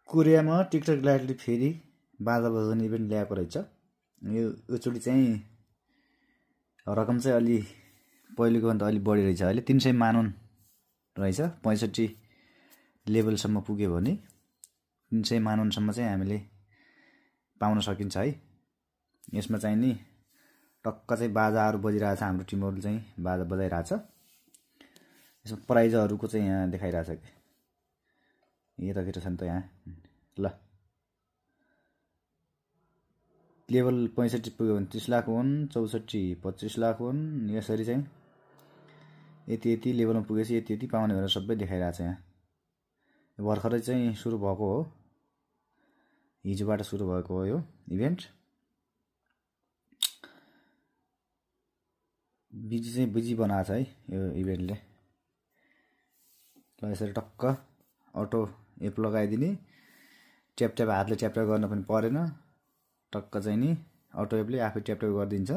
कोरियामा TikTok लाइटले फेरि बाजा बजाउने इभेन्ट ल्याएको रहेछ। योचोटि चाहिँ रकम चाहिँ अलि पहिलेको भन्दा अलि बढी रहेछ। अहिले 300 मानौँ रहेछ। 65 लेभलसम्म पुग्यो भने 300 मानौँसम्म चाहिँ हामीले पाउन सकिन्छ है। यसमा चाहिँ नि टक्क चाहिँ बाजाहरू बजिरहेछ। हाम्रो टिमहरुले चाहिँ बाजा बजाइरहेछ। यसमा प्राइजहरूको चाहिँ यहाँ देखाइरहेछ कि यतातिर छ नि त यहाँ। ल लेभल 65 पुग्यो भने 30 लाख हुन्, 64 25 लाख हुन्। यसरी चाहिँ यति लेभलमा पुगेपछि यति पाउने भनेर सबै देखाइरहेछ यहाँ। भर्खरै चाहिँ सुरु भएको हो, हिजोबाट सुरु भएको हो यो इभेन्ट। बिजी बनाएको छ है यो इभेन्टले। ल यसरी टक्क अटो एप लगाइदिने, ट्याप हातले ट्याप गर्न पनि परेन। टक्क चाहिँ नि अटो एपले आफै ट्याप गरिदिन्छ।